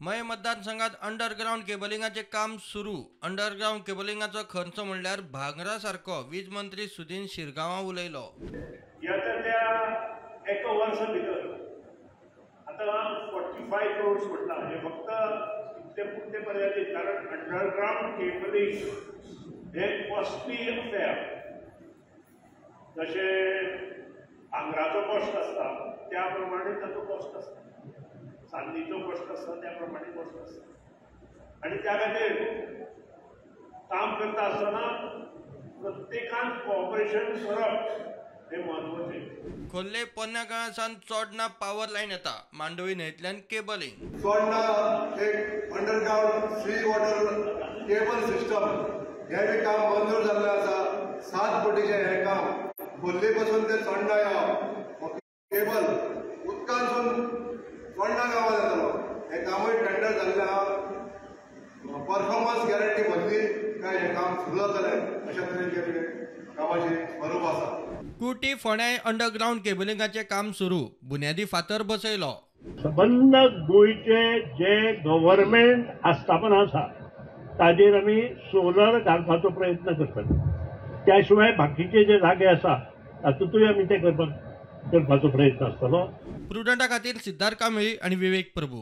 मये मतदारसंघात अंडरग्रावंड केबलिंगाचे काम सुरू. अंडरग्रावंड केबलिंगाचो खर्च म्हणल्यार भांगरा सारको, वीज मंत्री सुदिन शिरगांवां उलयलो. येता त्या एका वर्सा भितर आतां 45 क्रोर्स म्हटला, हे फक्त इतले पुरते मर्यादीत, कारण अंडरग्रावंड केबलिंग हे कॉस्टली अफेअर. जशें भांगराचो कॉस्ट आसता त्या प्रमाणे ताचो कॉस्ट आसता, चांदीचो कॉस्ट आसता त्या प्रमाणे कॉस्ट आसता. आनी त्या खातीर काम करता आसतना प्रत्येकान कॉपरेशन करप हें म्हत्वाचें. खोर्ले पोन्न्या काळा सावन चोडणा पावर लायन येता, मांडवी न्हंयतल्यान केबलिंग. चोडणा एक underground sea water cable system हें बी काम मंजूर जाल्लें आसा. 7 कोटीचें हें काम खोर्ले पासून ते चोडणा गांव केबल उदकांतसून चोडणा गांवांत येतलो. हें कामूय टेंडर जाल्लें आहा. परफॉर्मन्स गॅरंटी भरली काय हें काम सुरू जातलें अशा तरेचें कामाचें स्वरूप आसा. कुटी फोंड्याय अंडरग्रावंड केबलिंगाचें काम सुरू, बुन्यादी फातर बसयलो. सबंद गोंयचे जे गव्हर्मेंट आस्थापना आसा ताजेर आमी सोलर घालपाचो प्रयत्न करतले. त्या शिवाय बाकीचे जे जागे आसा तातूंतूय आमी ते करपाचो प्रयत्न आसतलो. प्रुडंटा खातीर सिद्धार्थ कांबळी आनी विवेक प्रभू.